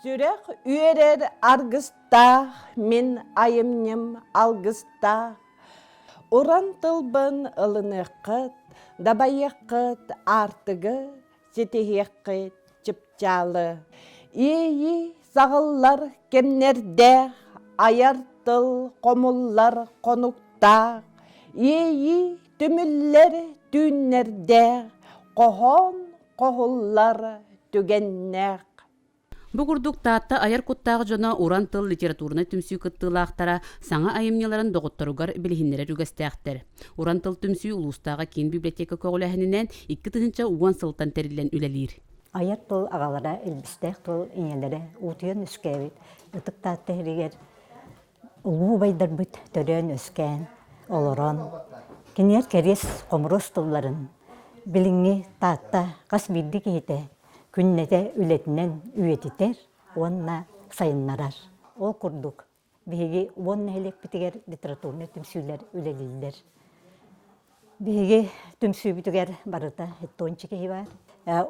Сүрэх үөрэр аргыстаах, мин айымньым алгыстаах. Уран тылбын ылыныаххыт, дабайыаххыт аартыгы, ситиһиэххит чыпчаалы. Иэйии саҕыллар кэмнэрдээх, айар тыл хомуллар хонуктаах, иэйии түмүллэр түүннэрдээх, хоһоон хоһуллар түгэннээх. Бу курдук Таатта айар куттаах дьоно уран тыл литературнай түмсүү кыттыылаахтара саҥа айымньыларын доҕотторугар билиһиннэрэр үгэстээхтэр. Уран тыл түмсүү улуустааҕы киин библиотека көҕүлээһининэн 2010 сылтан тэриллэн үлэлиир. Айар тыл аҕалара, илбистээх тыл ийэлэрэ уутуйан үөскээбит Ытык Таатта иһигэр улуу убайдарбыт төрөөн-үөскээн олорон, кинилэр кэриэс хомуруос тылларын билиҥҥи Таатта хас биирдии киһитэ күннэтэ үлэтинэн үйэтитэр уонна сайыннарар. Ол курдук, биһиги 10 нэһилиэкпитигэр литературнай түмсүүлэр үлэлииллэр. Биһиги түмсүүбүтүгэр барыта тонча киһи баар.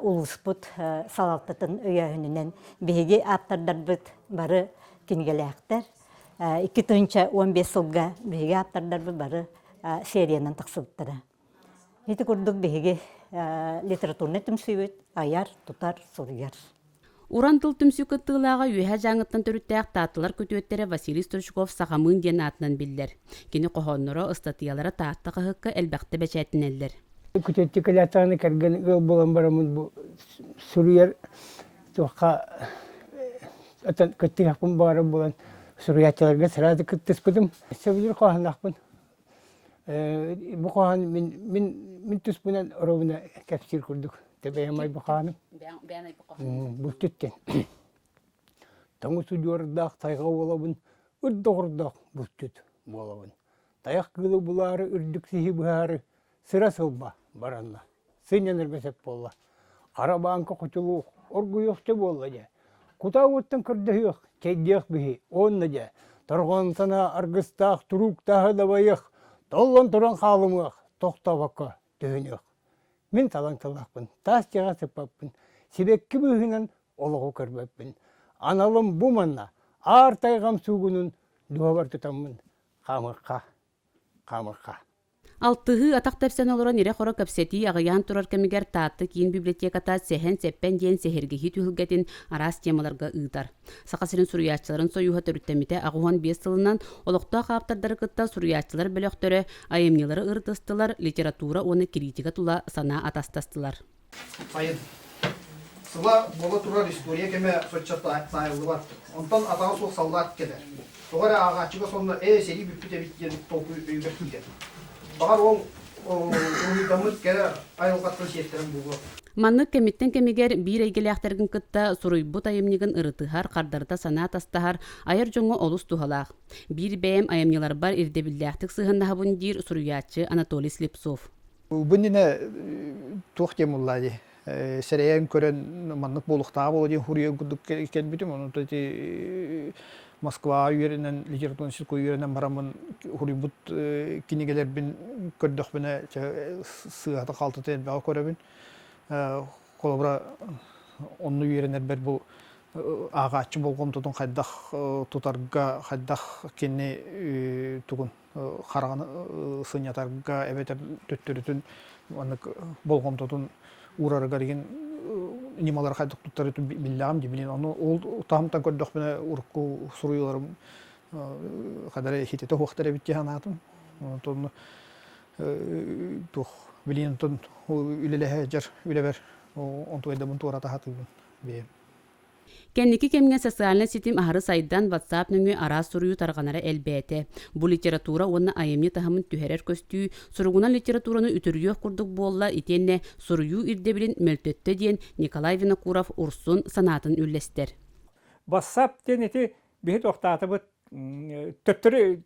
Улууспут салалтатын өйөөһүнүнэн биһиги ааптардарбыт бары кинигэлээхтэр. 2015 сылга биһиги ааптардарбыт бары сериянан тахсыбыттара. Ити курдук биһиги литературнай түмсүүбүт айар, тутар, суруйар. Уран тыл түмсүү кыттыылааҕа Үөһээ Дьааҥыттан төрүттээх Таатталар күтүөттэрэ Василий Стручков Сахамыын диэн аатынан биллэр. Кини хоһоонноро, ыстатыйалара Таатта хаһыакка элбэхтэ бэчээттэнэллэр. Күтүөттүү кэлээтэҕинэ кэргэн ыал буолан бараммын бу суруйар туохха отон кыттыһыахпын баҕарар буолан суруйааччыларга сразу кыттыспытым. Сөбүлүүр хоһоонноохпун. Бу хоһоон мин мин мин туспунан оруобуна кэпсиир курдук бэйэм айбы хоһооным. Булчут диэн. Тоҥус удьуордаах тайҕа уолабын, ыт доҕордоох булчут буолабын. Тайах кыылы булаары, үрдүк сиһи быһаары сыра-сылба баранна. Сынньанарга сөп буолла. Хара бааҥка хочулуох, оргуйуохча буолла дьэ. Кутаа уоттан көрдөһүөх, чэйдиэх биһи, уонна дьэ, торҕон санаа аргыстаах турууктааһы дабайыах, толлон туран хаалымыах, тохтообокко түһүнүөх. Мин талаҥ тыллаахпын, таас дьиэҕэ сыппаппын, сибэкки быыһынан олоҕу көрбөппүн. Аналым бу манна, аар тайҕам суугунун дуоһабар тутаммын хаамыахха, хаамыахха. Алтыһыы атах тэпсэн олорон ирэ-хоро кэпсэтии аҕыйаан турар кэмигэр Таатта киин библиотеката Сэһэн-Сэппэн диэн сэһэргэһии түһүлгэтин араас темаларга ыытар. Саха сирин суруйааччыларын сойууһа төрүттэммитэ 85 сылынан олохтоох ааптардары кытта суруйааччылар бөлөхтөрө айымньылары ырытыстылар, литература уонна кириитикэ тула санаа атастастылар. Сайын. Сыла буола турар история кэмэ соччо таайыллыбат. Онтон атаҕа суох саллаат кэлэр. Тоҕо эрэ ааҕааччыга сонно ээ сэрии бүппүт эбит диэн толкуй өйүгэр киирэр. Баҕар ол уруһуйдаммыт кэрэ айылҕаттан сиэттэрэн буолуо. Маннык кэмиттэн кэмигэр биир эйгэлээхтэргин кытта суруйбут айымньыгын ырытыһар, хардарыта санаа атастаһар айар дьоҥҥо олус туһалаах. Биир бэйэм айымньыларбар ирдэбиллээхтик сыһыаннаһабын диир суруйааччы Анатолий Слепцов. Бу иннинэ туох диэн буолла дии сэрэйэн көрөн маннык буолуохтааҕа буолуо диэн хуруйан курдук кэлбитим. Онон ити Москваҕа үөрэнэн литературный институкка үөрэнэн бараммын хуруйбут кинигэлэрбин көрдөхпүнэ сыыһата халтыта элбэҕи көрөбүн. Холобура онно үөрэнэрбэр бу ааҕааччы болҕомтотун хайдах тутарга, хайдах кини тугун хараҕын сынньатарга эбэтэр төттөрүтүн маннык болҕомтотун уурарыгар игин ньымалары хайдах туттары биллэҕим дии билин ону ол таһымтан көрдөхпүнэ урукку суруйууларым хадара хитэтэ суохтар эбит дии санаатым онтон туох билин онтон үлэлэһэ дьар үлэбэр онтугайдабын туората сатыыбын бэйэм. Кэнники кэмҥэ социальнай ситим аһары сайдан, WhatsApp нөҥүө араас суруйуу тарҕанара элбээтэ. Бу литература уонна айымньы таһымын түһэрэр көстүү, суругунан литератураны үтүрүйүөх курдук буолла итиэннэ суруйуу ирдэбилин мөлтөттө диэн Николай Винокуров Урсун санаатын үллэстэр. WhatsApp диэн ити биһи туохтаатыбыт төттөрү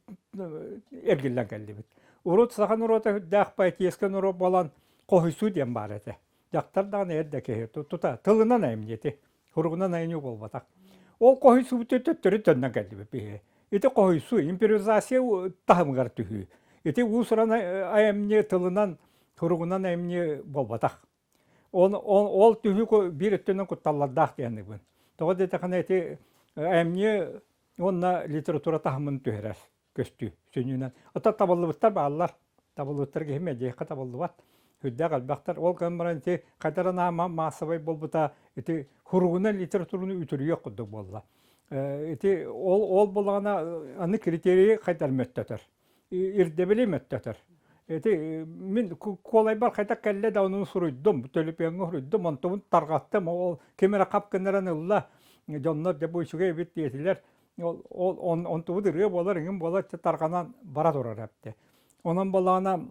эргиллэн кэллибит. Урут саха норуота үрдээх поэтическай норуот буолан хоһуйсуу диэн баар этэ. Дьахтар даҕаны эр да киһи тута тылынан айымньы ити. Суругунан айымньы буолбатах. Ол хоһуйсуубут төттөрү төннөн кэллибит биһиги. Ити хоһуйсуу импровизация таһымыгар түһүү. Ити уус-уран айымньы тылынан, суругунан айымньы буолбатах. Ол, ол, ол түһүү биир өттүнэн кутталлардаах диэн Тоҕо диэтэххинэ ити айымньы уонна литература таһымын түһэрэр көстүү сүнньүнэн. Оттон табыллыбыттар бааллар. Табыллыбыттар киһи мэдиэххэ табыллыбат. Сүрдээх элбэхтэр. Ол гынан баран ити хайдара наама маассабай буолбута ити хуругунан литератураны үтүрүйүөх курдук буолла. Ити ол ол буоллаҕына аны критерийи хайдар мөттөтөр. Ирдэбили мөттөтөр. Ити мин куолайбар хайдах кэллэ да ону суруйдум, төлөпүөҥҥэ суруйдум, онтубун тарҕаттым. Ол ким эрэ хап гыннаран ылла. Дьоннор дьэ бу үчүгэй эбит диэтилэр. Ол онтубут ырыа буолар, иҥин буолар тарҕанан бара турар эбит. Онон буоллаҕына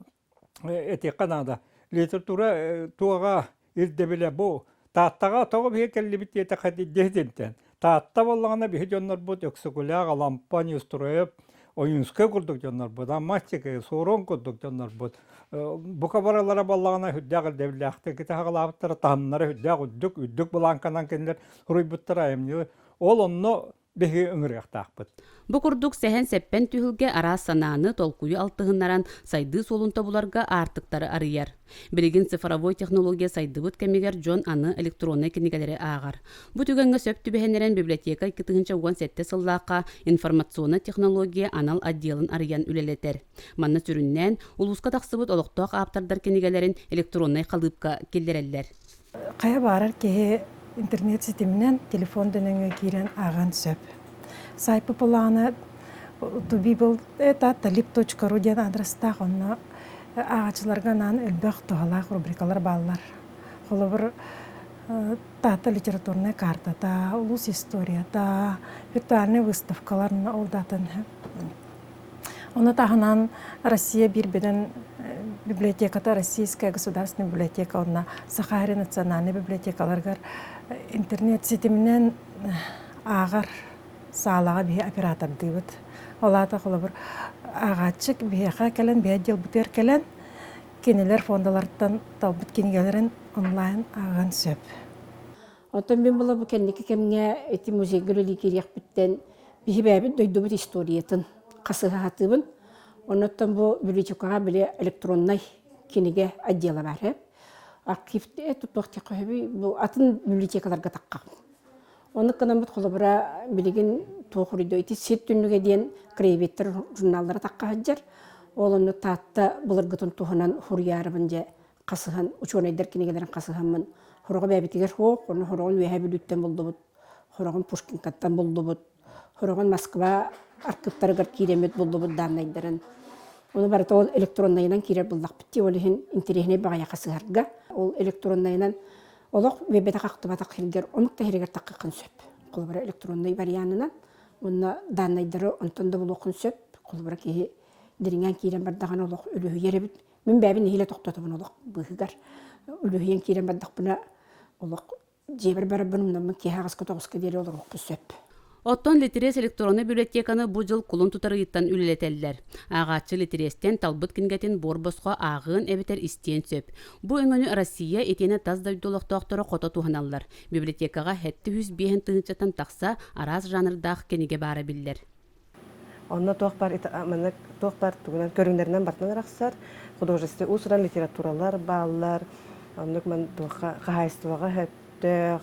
этиэххэ наада. Литература туоҕа ирдэбилэ бу Тааттаҕа тоҕо биһи кэллибит диэтэххэ диэтинтэн. Таатта буоллаҕына биһи дьоннорбут Өксөкүлээх, Алампа, Неустроев, Ойуунскай курдук дьоннорбут, Амматчик, Суорун курдук дьоннорбут. Бука барылара буоллаҕына сүрдээх ирдэбиллээхтик таһаҕалаабыттара, таһымнара сүрдээх үрдүк, үрдүк былааҥканан кинилэр суруйбуттара айымньы. Ол онно биһиги ыҥырыахтаахпыт. Бу курдук сэһэн-сэппэн түһүлгэ араас санааны, толкуйу алтыһыннаран сайдыы суолун тобуларга аартыктары арыйар. Билигин цифровой технология сайдыбыт кэмигэр дьон аны электроннай кинигэлэри ааҕар. Бу түгэҥҥэ сөп түбэһиннэрэн библиотека 2017 сыллаахха информационнай технология анал отделын арыйан үлэлэтэр. Манна сүрүннээн улууска тахсыбыт олохтоох ааптардар кинигэлэрин электроннай халыыпка киллэрэллэр. Хайа баарар киһи интернет ситиминэн телефон да нөҥүө киирэн ааҕан сөп. Сайпы плана тубибл это talip.ru диэн адрестаах онно ааҕааччыларга анаан элбэх туһалаах рубрикалар бааллар. Холобур, Таатта литературнай картата, улуус историята, виртуальнай выставкалар ол датын Ону таһынан Россия биир бөдөҥ библиотеката Российская государственная библиотека уонна Саха сирин национальнай библиотекаларыгар интернет ситиминэн ааҕар саалаҕа биһи оператордыыбыт. Ол аата холобур ааҕааччы биһиэхэ кэлэн, биһи отделбытыгар кэлэн кинилэр фондаларыттан талбыт кинигэлэрин онлайн ааҕыан сөп. Оттон мин була бу кэнники кэмҥэ ити музейга үлэлии киириэхпиттэн биһи бэйэбит дойдубут историятын хасыһаатыыбын. Оннуттан бу библиотекаҕа били электроннай кинигэ отдела баар ээ. Архив тутуох диэххэ бу атын библиотекаларга таххам. Оннук гынаммыт холобура билигин туох уруйдуо ити сир түннүгэ диэн краеведтэр журналлара тахха сылдьар. Ол онно Таатта былыргытын туһунан суруйаарыбын дьэ хасыһан учуонайдар кинигэлэрин хасыһаммын хороҕо бэйэбитигэр суох, ону хороҕун Үөһээ Бүлүүттэн буллубут, хороҕун Пушкинкаттан буллубут, хороҕун Москва архыыптарыгар киирэммит буллубут дааннайдарын. Ону барыта ол электроннайынан киирэр буллахпыт дии, ол иһин интэриэһинэй баҕайы хасыһарга. Ол электроннайынан олох үөйбэтэх-ахтыбатах сиргэр омук да сиригэр таххыаххын сөп. Холобура электроннай варианынан уонна дааннайдары онтон да булуоххун сөп. Холобура киһи дириҥээн киирэн бардаҕына олох үлүһүйэр эбит. Мин бэйэбин нэһиилэ тохтотобун олох быыһыгар. Үлүһүйэн киирэн бардахпына олох дьиэбэр барарбын умнаммын киэһэ аҕыска тоҕуска диэри олоруохпун сөп. Оттон Литириэс электроннай библиотеканы бу дьыл кулун тутар ыйыттан үлэлэтэллэр. Ааҕааччы Литириэстэн талбыт кинигэтин буор-босхо ааҕыан эбэтэр истиэн сөп. Бу өҥөнү Россия итиэннэ тас дойду олохтоохторо хото туһаналлар. Библиотекаҕа 705 тыһыынчаттан тахса араас жанрдаах кинигэ баара биллэр. Онно туох бар маннык туох бар тугунан көрүҥнэринэн барытынан арахсар. Художественный уус-уран литературалар бааллар. Оннук ман туохха хаһаайыстыбаҕа сөптөөх,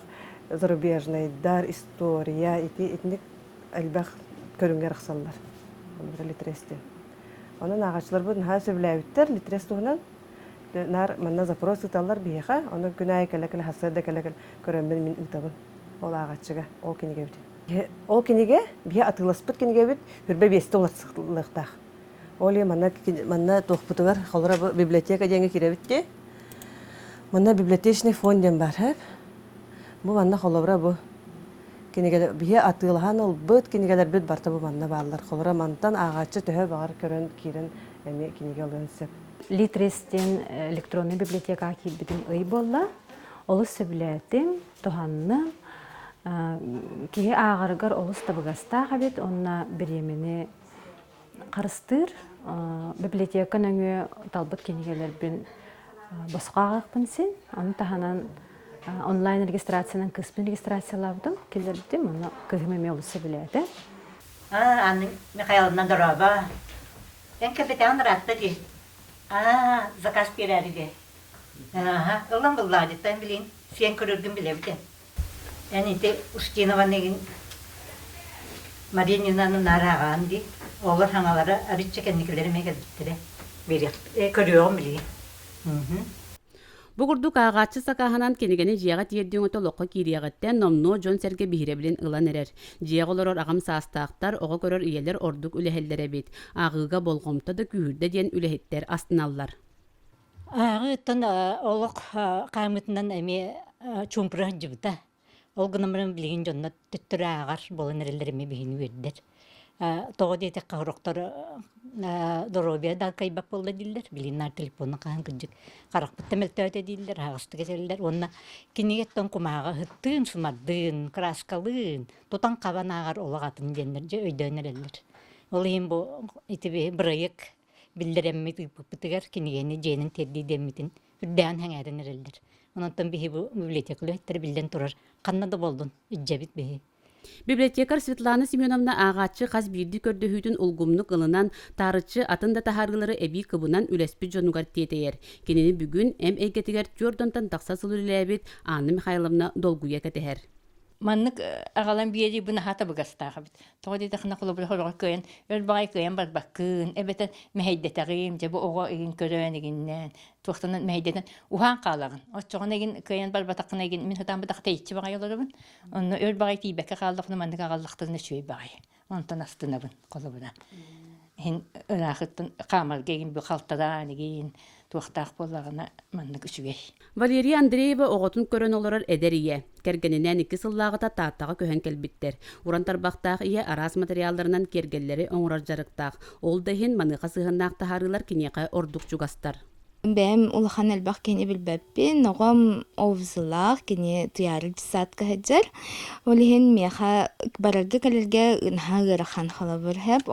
зарубежнайдар, история ити итинник элбэх көрүҥҥэ арахсаллар. Онно литрес диэн. Онон ааҕааччыларбыт наһаа сөбүлээбиттэр литрес туһунан. Наар манна запрос ыыталлар биһиэхэ. Онон күн аайы кэлэ-кэлэ сарсыарда кэлэ-кэлэ көрөммүн мин ыытабын. Ол ааҕааччыга, ол кинигэбит. Ол кинигэ, биһи атыыласпыт кинигэбит хүрбэ биэстэ уларсыллыахтаах. Ол иһин манна, манна туохпутугар, холобура бу библиотека диэҥҥэ киирэбит дии. Манна библиотечный фонд диэн баар һэп. Бу манна холобура бу кинигэлэр биһи атыылаһан ылбыт кинигэлэрбит барыта бу манна бааллар. Холобура мантан ааҕааччы төһө баҕар көрөн киирэн эмиэ кинигэ ылыан сөп. Литрес диэн электроннай библиотекаҕа киирбитим ый буолла. Олус сөбүлээтим, туһанным. Киһи ааҕарыгар олус табыгастаах эбит уонна бириэмэни харыстыыр. Библиотека нөҥүө талбыт кинигэлэрбин босхо ааҕыахпын син. Ону таһынан онлайн регистрациянан кыыспын регистрациялаабытым, киллэрбитим. Онно кыыһым эмиэ олус сөбүлээтэ. Анна Михайловна дорообо. Эн кэпсэтэҕин ыраатта дии. Аа, заказ биэрээри дии. Ааһа, ылан буллаа диттэн билин, сиэн көрөргүн билэбитин. Эн ити Устинованы игин Марининаны наар ааҕаҕын дии. Оҕолор хаҥалара арычча кэнникилэр эмиэ кэлбиттэрэ. Биэриэх көрүөҕүм билигин. Бу курдук ааҕааччы сакааһынан кинигэни дьиэҕэ тиэрдии өҥөтө олоххо киириэҕиттэн номнуо дьон-сэргэ биһирэбилин ылан эрэр. Дьиэҕэ олорор аҕам саастаахтар, оҕо көрөр ийэлэр ордук үлэһэллэр эбит. Ааҕыыга болҕомто да күүһүрдэ диэн үлэһиттэр астыналлар. Ааҕыыттан олох хаамыытынан эмиэ чуумпура сылдьыбыта. Ол гынан баран билигин дьонно төттөрү ааҕар буолан эрэллэр эмиэ биһигини үөрдэр. Тоҕо диэтэххэ сорохтор доруобуйа да кыайбат буолла дииллэр. Билигин наар телефонун хаһан кырдьык харахпыт да мөлтөөтө дииллэр, аһаҕастык этэллэр. Уонна кинигэттэн кумааҕы ыһыктыын, сымардыын, кырааскалыын, тутан-хабан ааҕар олох атын диэннэр дьэ өйдөөн эрэллэр. Ол иһин бу ити бырайыак биллэрэммит ыыппыппытыгар кинигэни дьиэнэн тиэрдии диэммитин үрдээн сэҥээрэн эрэллэр. Онон биһи бу библиотека үлэһиттэрэ биллэн турар ханна да буоллун илдьэбит биһи. Библиотекарь Светлана Семеновна ааҕааччы хас биирдии көрдөһүүтүн улгумнук ылынан, таарыччы атын да таһаарыылары эбии кыбынан үлэспит дьонугар тиэтэйэр. Кинини бүгүн эм эйгэтигэр түөрт уонтан тахса сыл үлэлээбит Анна Михайловна долгуйа кэтэһэр. Маннык аҕалан биэрии бу наһаа табыгастаах эбит. Тоҕо диэтэххинэ холобура хороҕор кыайан өр баҕайы кыайан барбаккын, эбэтэр мэһэйдэтэҕим, дьэ бу оҕо игин көрөн игиннээн, туохтанан мэһэйдэтэн уһаан хаалаҕын. Оччоҕуна игин кыайан барбатаххына игин мин сатаан бытах тэйиччи баҕайы олоробун. Онно өр баҕайы тиийбэккэ хааллахпына маннык аҕаллахтарына үчүгэй баҕайы. Онтон астынабын холобура. Иһин ыраахыттан хаамарга игин бу халтараан игин туохтаах буоллаҕына маннык үчүгэй. Валерия Андреева оҕотун көрөн олорор эдэр ийэ. Кэргэнинээн икки сыллааҕыта Тааттаҕа көһөн кэлбиттэр. Уран тарбахтаах ийэ араас материалларынан киэргэллэри оҥорор дьарыктаах. Ол да иһин маныаха сыһыаннаах таһаарыылар киниэхэ ордук чугастар. Бэйэм улахан элбэх киһини билбэппин, оҕом овзылаах, кини Туйаара детсадка сылдьар. Ол иһин миэхэ барарга-кэлэргэ наһаа ыарахан холобур сөп.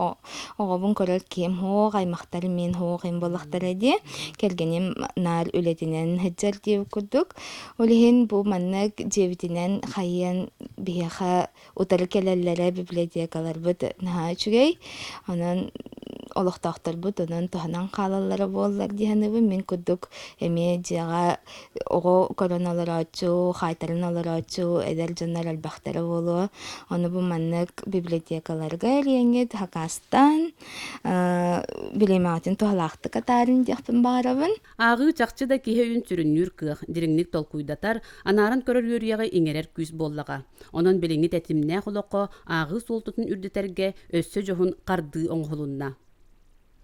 Оҕобун көрөр киһим суох, аймахтарым мин суох им буоллахтара дии. Кэргэним наар үлэтинэн сылдьар диэбит курдук. Ол иһин бу маннык дьиэбитинэн хайыан биһиэхэ утары кэлэллэрэ библиотекаларбыт наһаа үчүгэй. Онон олохтоохторбут онон туһанан хаалаллара буоллар дии саныыбын. Мин курдук эмиэ дьиэҕэ оҕо көрөн олорооччу, хаайтаран олорооччу эдэр дьоннор элбэхтэрэ буолуо. Ону бу маннык библиотекаларга эрийэҥҥит хакаастаан бириэмэҕитин туһалаахтык атаарын диэхпин баҕарабын. Ааҕыы чахчы да киһи өйүн сүрүннүүр кыах, дириҥник толкуйдатар, анааран көрөр үөрүйэҕи иҥэрэр күүс буоллаҕа. Онон билиҥҥи тэтимнээх олоххо ааҕыы суолтатын үрдэтэргэ өссө дьоһун хардыы оҥоһулунна.